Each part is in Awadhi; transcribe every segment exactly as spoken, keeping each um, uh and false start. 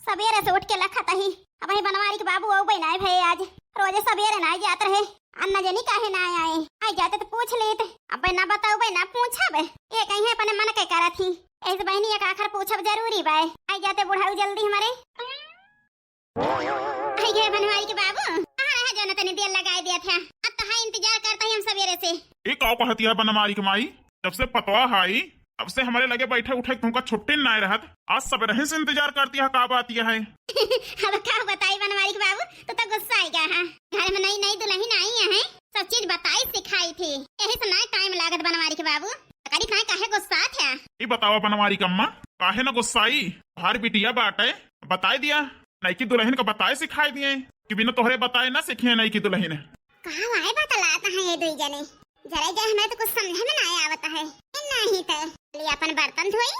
सबेरे से उठ के लखत ही, अबहीं बनवारी के बाबू अउबे नाहीं भए आज। रोजे सबेरे नाहीं जात रहे, अन्न जनी काहे नाहीं आए। आइ जाते त पूछ लेत, अबे न बतउबे न पूछब, ये कहिहैं अपने मन के करत ही। एसे बहिनी एक आखर पूछब जरूरी बाए, आइ जाते बुढ़ऊ जल्दी हमरे। आइ गए बनवारी के बाबू, कहाँ रहा जौन तनी देर लगाइ दिया था? अब तो है इंतजार करत ही हम सबेरे से। ई का कहतिया बनवारी के माई, जब से पतवा है तब से हमरे लगे बैठे उठे तुमका छुट्टी नाहीं रहत। आज सबेरहीं से इंतजार करतिया, का बात यह है? अब का बताई बनवारी के बाबू, तू तो गुस्सा आइ गया है। घर में नई नई दुलहिन आई है, सब चीज बताई सिखाई थी, यही से नाहीं टाइम लागत बनवारी के बाबू। करी नाहीं काहे गुस्सात है? ई बतावा बनवारी के अम्मा, काहे न गुस्साई? हर बिटिया बाटे, बताइ दिया, नइकी दुलहिन का बताए सिखाइ दिए कि बिना तोहरे बताए न सीखिहैं नइकी दुलहिन। कहाँ आए बतलात हैं ये दुई जने? जरे जाए, हमें तो कुछ समझे में नाहीं आवत है। नाहीं तो चली अपन बर्तन धोई,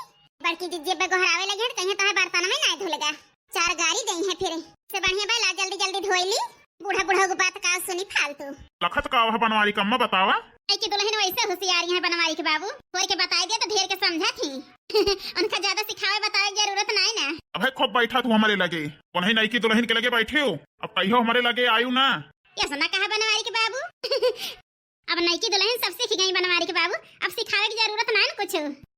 बड़की जिज्जी अब्बे गोहरावे लगी हैं तो कहिहैं तोहरे बर्तन में नाहीं धुलगा, चार गारी देइहैं फिर। से बढ़िया बा ला जल्दी जल्दी धोई ली, बूढ़ा बूढ़ा के बात का सुनी फालतू। लखत का वह बनवारी के अम्मा बतावा? नइकी दुलहिन वैसे होशियार हैं बनवारी के बाबू, थोर के बताइ दिया तो ढेर के समझा थी। उनका ज्यादा सिखावे बतावे के जरूरत नाहीं ना। अबे खूब बैठा तू हमरे लगे, उन्हीं नइकी दुलहिन के लगे बैठे हो, अब कहियो हमरे लगे आयु ना। ऐसा ना कहा बनवारी के बाबू। अब नइकी दुलहिन सब सीख गई बनवारी के बाबू, अब सिखावे के जरूरत नाहीं ना कुछ।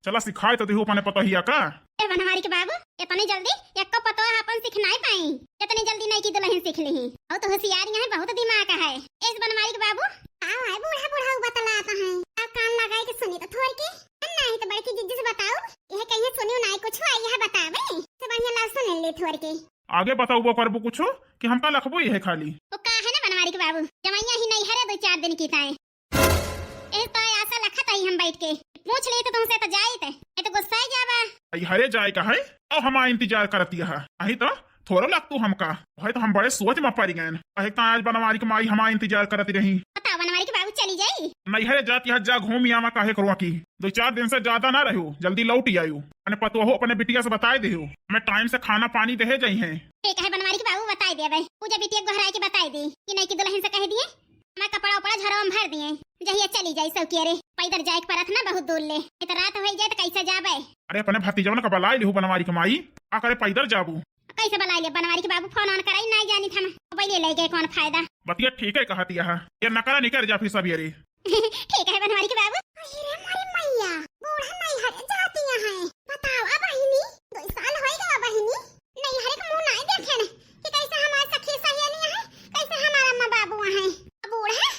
चला सिखाए तो दिहू अपने पतोहिया का। ए बनवारी के बाबू, इतनी जल्दी एको पतोह अपन सीख नाहीं पाई, इतनी जल्दी नइकी दुलहिन सीख ली। बहुत होशियार हैं, बहुत दिमाग है इस बनवारी के बाबू। आओ है बूढ़ा बूढ़ा बतलात हैं, अब कान लगाए के सुनी तो थोर के। नाहीं तो बड़की जिज्जी से बताओ, यह कहिहैं सुनियो नाहीं कुछ आई यह बतावे, से बढ़िया ला सुन ले थोर के। आगे बताउबो करबू कुछ कि हमका लखबू यह खाली। वो का है ना बनवारी के बाबू, जमइया ही नइहरे दुइ चार दिन की ताए। ए तो आसा लखत ही हम बैठ के। पूछ लेत तुमसे तो जाइत, ए तो गुस्साइ जाबा। अइ हरे जाए का है? अब हमार इंतजार करतिया है। अहीं तो थोरो लग तू हमका। वही तो हम बड़े सोच में पड़ गए। अहे तो आज बनवारी के माई हमार इंतजार करत रही। बताओ बनवारी के बाबू चली जाई? नइहरे जातिया है, जा घूम आवा काहे करवा की। दुइ चार दिन से ज्यादा ना रहो, जल्दी लौटि आयो। अपने पतोहो अपने बिटिया से बताइ देहो, हमें टाइम से खाना पानी देहे जइहैं। ठीक है बनवारी के बाबू बताइ देबे। पूजा बिटिया गोहराइ के बताइ दी कि नइकी दुलहिन से कहि दिए हमार कपड़ा उपड़ा झरवा में भर दिए, जहिया चली जाई सौकिया रे। पैदर जाए के परत ना बहुत दूर ले, इत रात होइ जाए त कैसे जाबे? अरे अपने भतीजवन का बलाइ लिहू बनवारी के माई, का करे पैदर जाबू? कैसे बलाइ ले बनवारी के बाबू, फोन ऑन कराई नाहीं जानी था मैं, पहिले लइ गए कौन फायदा। बतिया ठीक है कहतिया है, ये नकरा निकर जा फिर सब ये रे। ठीक है बनवारी के बाबू। अरे मोरी मैया, बूढ़ा नइहरे जातिया है। बताओ अब बहिनी, दुइ साल होइ गवा बहिनी, नइहरे के मुँह नाहीं देखेन कि कैसे हमार सखी सहेली हैं, कैसे हमार अम्मा बाबू हैं। अब बूढ़ा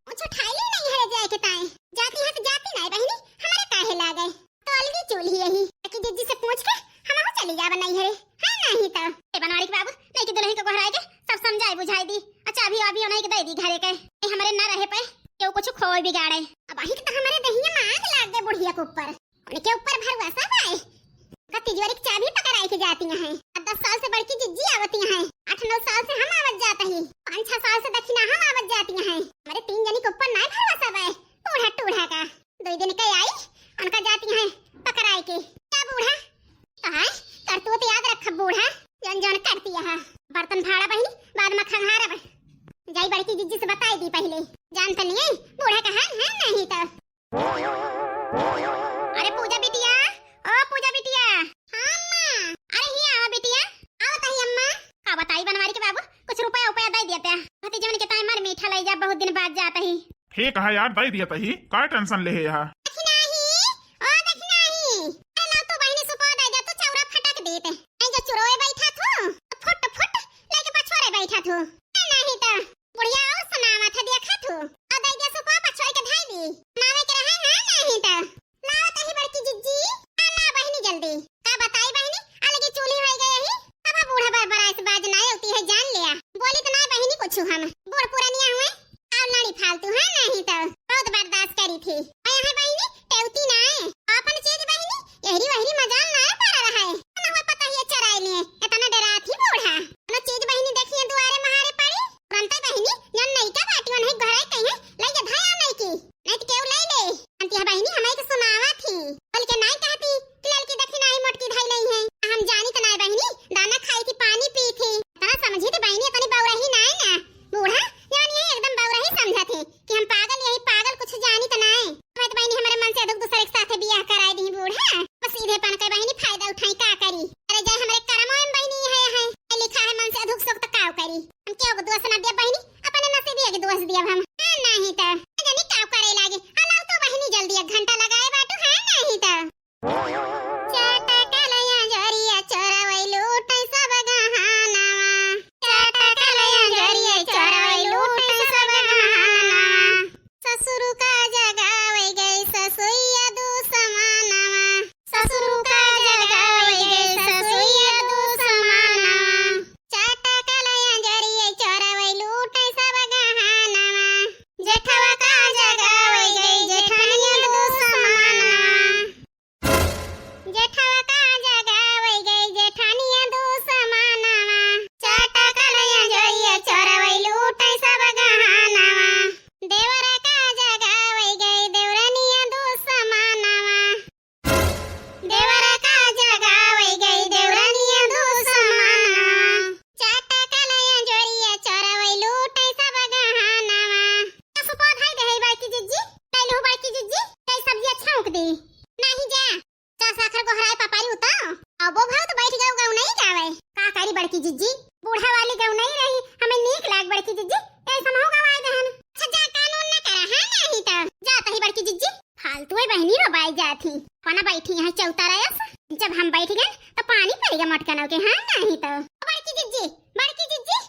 कुछ ठाई ले नइहरे जाए के ताए। जातिया है तो जाती नाहीं बहिनी, हमरे काहे लागे? तो अलगी चूल्ही यही, कि जिज्जी से पूछ के हमहू चली जाब नइहरे, है नाहीं तो। ए बनवारी के बाबू, नइकी दुलहिन के गोहराइ के सब समझाइ बुझाइ दी। अच्छा अभी अभी उन्हीं के दइ दी घरे के, ए हमरे ना रहे पे केहू कुछ खोए बिगाड़े। अब अही के तो हमरे दहिया में आग लाग गए बुढ़िया के ऊपर। उनके ऊपर भरोसा बाए। का तिजोरी के चाबी पकड़ाइ के जातिया हैं। अब दस साल से बड़की जिज्जी आवतिया हैं, आठ नौ साल से हम आवत जात ही, पाँच छह साल से दखिना हम आवत जातिया हैं। हमरे तीन जनी के ऊपर नाहीं भरोसा बाए, बूढ़ा टूढ़ा का। दुइ दिन के आई, उनका जातिया हैं पकड़ाइ के। का बूढ़ा? कहाँ? करतूत याद रख बूढ़ा, जौन जौन करतिया है। बर्तन भाड़ा बहिनी, बाद में खंगारब। जाई बड़की जिज्जी से बताइ दी पहिले। जानत नहीं, बूढ़ा का हाल है नाहीं तो। अरे पूजा बिटिया, ओ पूजा बिटिया। हाँ अम्मा। अरे हियाँ आवा बिटिया। आवत ही अम्मा। का बताई बनवारी के बाबू, कुछ रुपया उपया दइ देते। भतीजवन के ताई मर मीठा लइ जा, बहुत दिन बाद जात ही। ठीक है यार, दइ दियत ही, का टेंशन लेहे यहाँ। दखिनाही, ओ दखिनाही। अरे लाव तू बहिनी सुपवा दइ दे, तू चौरा फटक देत। नहीं जो चुरोए बैठा थू, फुट फुट लइके पछोरे बैठा थू। ए नाहीं तो बुढ़िया और सुनावत है, देखा थू। आ दइ दे सुपवा पछोर के धइ दी। सुनावे के रहे है नाहीं तो। लावत ही बड़की जिज्जी। आ ला बहिनी जल्दी। का बताई बहिनी, अलगी चूल्ही होइ गए ही। अब बूढ़ा बरबराए से बाज नाहीं अउती है, जान लिया। बोली तो नाहीं बहिनी कुछ हम। बूढ़ पुरनिया हुए, और लड़ी फालतू है नाहीं तो। बहुत बर्दाश्त करी थी। और यहाँ बहिनी टेउती नाहीं। अपन चीज बहिनी, एहरी वहरी मजाल नाहीं पड़ा रहा है। ना हुआ पता ही चराए लिए। इतना डरा थी बूढ़ा। ना चीज बहिनी देखिए दुआरे महारे पड़ी। तुरंते बहिनी, जौन नइका बाटी, उन्हें घरे कहीं लइ जा, धया नहीं की। नहीं तो केहू लइ ले। अंतिया बहिनी, हमें के सुनावा थी। बोल के नाहीं कहती कि ललकी दखिनाही मोटकी धइ लइ है। हम जानी तो नाहीं बहिनी, दाना खाई थी, पानी पी थी। इतना समझी थी बहिनी, इतनी बउरही नाहीं ना। बूढ़ा हम केहू के दोष ना दिया बहिनी, अपने नसीबिया के दोष दिया हम। हाँ, नहीं तो। जानी का करे लागे। अलाउ तो बहिनी जल्दी एक घंटा लगाए बाटू, हाँ, नहीं तो। चाटा कलैया जोरिया चोरवै लूटै सब गहनवा। चाटा कलैया जोरिया चोरवै लूटै सब गहनवा। ससुर का जगावै गई ससुइया दुसमनवा। ससुर का जगावै गई ससुइया दुसमनवा। चाटा कलैया जोरिया चोरवै लूटै सब गहनवा। जेठवा का जगावै गई जेठनिया दुसमनवा। जेठवा का जगावै गई जेठानिया दुसमनवा। चाटा कलैया जोरिया चोरवै लूटै सब गहनवा। देवरा का जगावै गई देवरनिया दुसमनवा। देवरा का जगावै गई देवरनिया दुसमनवा। चाटा कलैया जोरिया चोरवै लूटै सब गहनवा। का सुपौध है देहै बड़की जिज्जी, कैलू बड़की जिज्जी, कई सब्जिया छौंक दी। नहीं जा, जा साखर गोहराए पपारी उताओ। अबो भाव तो बैठ गयो गौ नहीं गावे। का करी बड़की जिज्जी, बूढ़ा वाली गौ नहीं रही, हमें नीक लाग बड़की जिज्जी, ऐसा हमहू गवाए दहन। अच्छा जा कानून न करा, हाँ नहीं तो। जा तही बड़की जिज्जी, फालतू है बहिनी रो बाई जात ही। कोना बैठी यहाँ चौतारा यस, जब हम बैठ गए तो पानी पड़ गया मटकनों के, हाँ नहीं तो। बड़की जिज्जी, बड़की जिज्जी,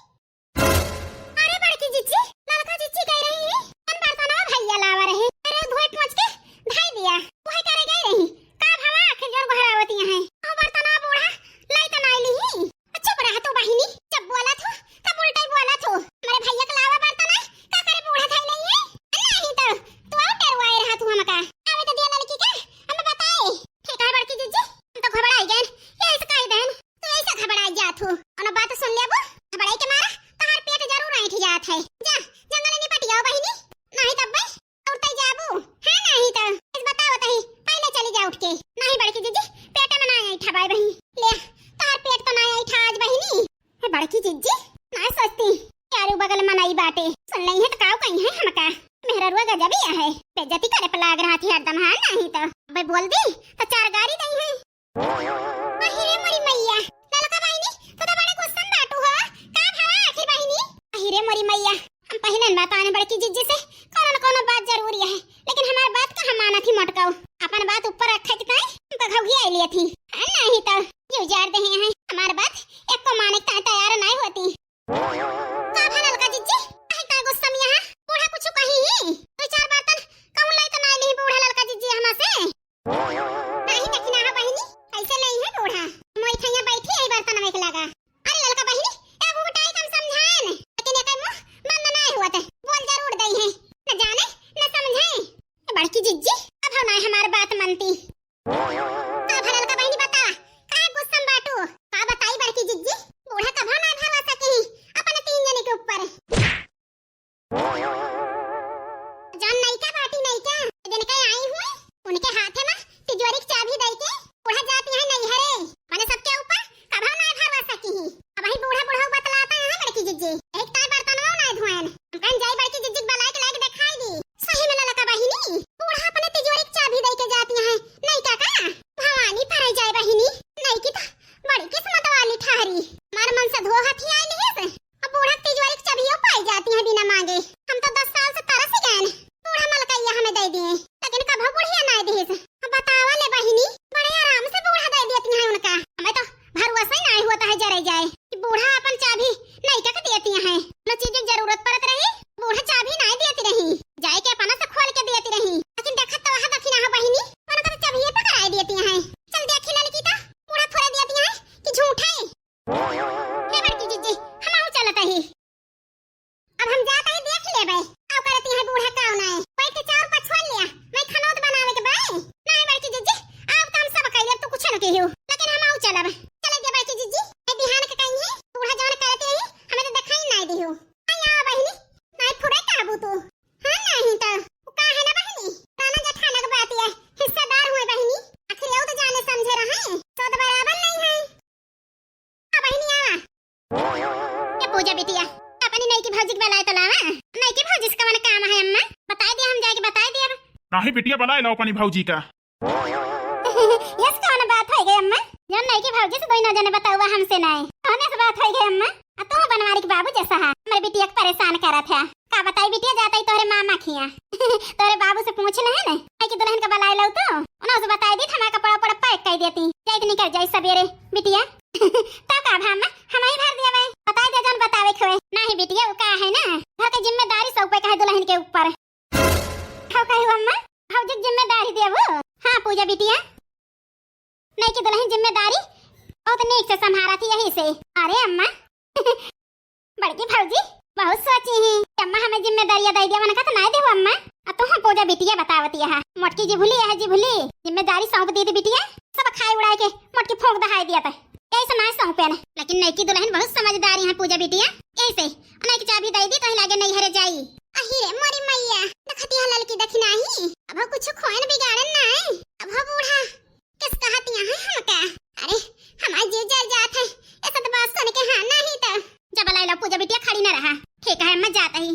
अरे बड़की जिज्जी, ललका जिज्जी गई रही है। कौन बर्तनवा भैया लावा रहे? अरे धोए पोंछ के धई दिया। वही करे गई रही। का भवा आखिर जोर गोहरावती हैं? ओ बर्तनवा बूढ़ा लाई तो नाई ली ही। चुप रह तू बहिनी, जब बोला थू तब उल्टा ही बोला थू। हमारे भैया के लावा बर्तन है, का करे बूढ़ा धई नहीं है? नहीं तो तू और डरवाए रहा तू हमका। आवे तो दिया लड़की का, हम बताए। ठीक है बड़की जिज्जी, हम तो घबराई गए। ये ऐसे कह देन। तू ऐसा घबराई जात हो, अउर बात सुन लेबो, घबराई के मारा तहार पेट जरूर ऐंठ जात है। जा, जंगल निपट जाओ बहिनी, नहीं तब बे उठते जाबू। हाँ, नहीं तो इस बताओ तही, पहले चली जा उठ के। नहीं बड़की जिज्जी, पेट में ना ऐंठा बाई बहिनी। ले, तहार पेट तो ना ऐंठा आज बहिनी। हे बड़की जिज्जी, ना सोचती, चारू बगल मनई बाटे, सुन लई है तो काऊ कही है हमका। मेहररुआ गजबिया है, बेइज्जती करे पर लाग रहा थी हरदम, हाँ, नहीं तो अबे बोल दी तो चार गारी दई है। अहि रे मोरी मैया, ललका बहिनी, तू तो बड़े गुस्सा में बाटू हो। का भवा आखिर बहिनी? अहि रे मोरी मैया, हम पहिलन बताने बड़की जिज्जी से, कौनो न कौनो बात जरूरी है, लेकिन हमार बात का हम मानत ही मोटकाऊ। अपन बात ऊपर रखे के ताई हमका घौघी आई लिया थी। हाँ, नहीं तो जो जार दे हैं, हमार बात एको माने के ताई तैयार नहीं होती। का भा ललका जिज्जी, काहे का गुस्सा में यहाँ? बूढ़ा कुछ कही ही? दो चार बर्तन कौन लाई तो ना ली बूढ़ा ललका जिज्जी हमा से? नाही देखी ना हो बहिनी, कैसे नहीं है बूढ़ा। मोई ठैया बैठी है बर्तन में के लगा। अरे ललका बहिनी, ए बूढ़ा के हम समझाएन, लेकिन एकर मुंह बंद नहीं हुआ थे, बोल जरूर दई है, न जाने न समझे। ए बड़की जिज्जी, अब हम नहीं हमार बात मानती। का भा ललका बहिनी बता, काहे गुस्सा में बाटू? का बताई बड़की जिज्जी, बूढ़ा कभो नहीं भरवा सकी अपने तीन जने के ऊपर। जौन नइका बाटी नइका, जिनके आई हुई, उनके हाथे में तिजोरी के चाबी दई के बूढ़ा जाती है नैहरे। माने सबके ऊपर कभो ना भरवा सकी ही। अब वही बूढ़ा बूढ़ा बतलाता है बड़की जिज्जी। एक ताई बर्तनवा ना धोएन। हम कहन जाई बड़की जिज्जी के बलाई के लाइके दिखाई दी। सही में ललका बहिनी, बूढ़ा अपने तिजोरी के चाबी दई के जाती है नइका का। भवानी पर जाए बहिनी, नइकी तो बड़ी किस्मत वाली ठहरी। मार मन से धो हथी आई लिहिस। अब बूढ़ा के तिजोरी के चबियो पाई जाती है बिना मांगे। हम तो दस साल से तरस गए। बूढ़ा मलकैया हमें दे दिए, लेकिन कभो बुढ़िया नाय दिहिस। अब बतावा ले बहिनी, बड़े आराम से बूढ़ा दे देती है उनका। हमें तो भरोसा ही नाय हुआ है जरे जाए कि बूढ़ा अपन चाबी नइका के देती है। न चीज की जरूरत पड़त रही, बूढ़ा चाबी नाय देती रही, जाए के अपना से खोल के देती रही। लेकिन देखत तो वहाँ दखिना है बहिनी, उनका तो चाबिये पकड़ाई देती है। चल देखी ललकी तो बूढ़ा थोड़े देती है कि झूठे। ले बड़की जिज्जी, हम आऊ चलत ही। अब हम जात ही देख लेबे, काऊ करती है बूढ़ा काऊ नाय। बैठ के चाउर पछोल लिया, मैं खनौत बनावे के बाय। नहीं बड़की जिज्जी, अब तो हम सब कैले, तू कुछ न कहियो, लेकिन हम आऊ चलब। चले दे बड़की जिज्जी, ए बिहान के कहीं है, बूढ़ा जौन करती है, हमें तो दिखाई नहीं दियो। आई आओ बहिनी, नहीं फुरे काबू तू। हाँ नहीं तो, वो का है ना बहिनी, ताना जठाना के बात है, हिस्सेदार हुए बहिनी, आखिर ये तो जाने समझे रहे, सो तो बराबर नहीं है। आ बहिनी आवा। ए पूजा बिटिया, अपनी नई की भौजी के बुलाए तो लावा। नई की भौजी से कवन काम है अम्मा? बताई दिया, हम जाके बताई दिया। नाही बिटिया, बुलाए लाओ अपनी भौजी का। यस कौन बात हो गई अम्मा? जौन नई की भौजी से दोनों जने बतावा, हमसे नहीं। कौन ऐसी बात हो गई अम्मा? आ तू पनवारी के बाबू जैसा है, हमरे बिटिया के परेशान करत है। का बताई बिटिया, जात ही तोहरे मामा खिया। तोहरे बाबू से पूछ ले है ना, आई कि दुल्हन के बुलाए लऊ तो, उन्हों से बताई दी, हमारा कपड़ा उपड़ा पैक कर देती, जाइत निकल जाई सबेरे। बिटिया, तब का भामा, हम ही भर देवे, बताई दे जौन बतावे खोए। नहीं बिटिया, वो का है ना, घर के जिम्मेदारी सौंपे का है दुल्हन के ऊपर। हो कही अम्मा, भौजी के जिम्मेदारी देबू? हाँ पूजा बिटिया, नई की दुल्हन जिम्मेदारी बहुत नीक से संभारा थी यही से। अरे अम्मा, बड़की भौजी बहुत सोची ही। अम्मा हमें जिम्मेदारियां दे दिया, मन का तो नहीं देबू अम्मा। आ तू हम पूजा बिटिया बतावती है, मोटकी जिभुली है जिभुली, जिम्मेदारी सौंप दी थी बिटिया, सब खाए उड़ाए के मोटकी फूंक दहाई दिया था, यही से नहीं सौंपे न। लेकिन नई की दुल्हन बहुत समझदारी है पूजा बिटिया, यही से नई की चाबी दे दी तो लागे नहीं हरे जाई। अही रे मोरी मैया, देखती है ललकी देखी नाही, अब कुछ खोए न बिगाड़न नाही, अब बूढ़ा किस कहतिया है हमका? अरे, हमार जीव जल जात है, ऐसा तो बात सुन के। हाँ, नहीं तो। जब लाई लो पूजा बिटिया खड़ी न रहा। ठीक है, मैं जात ही।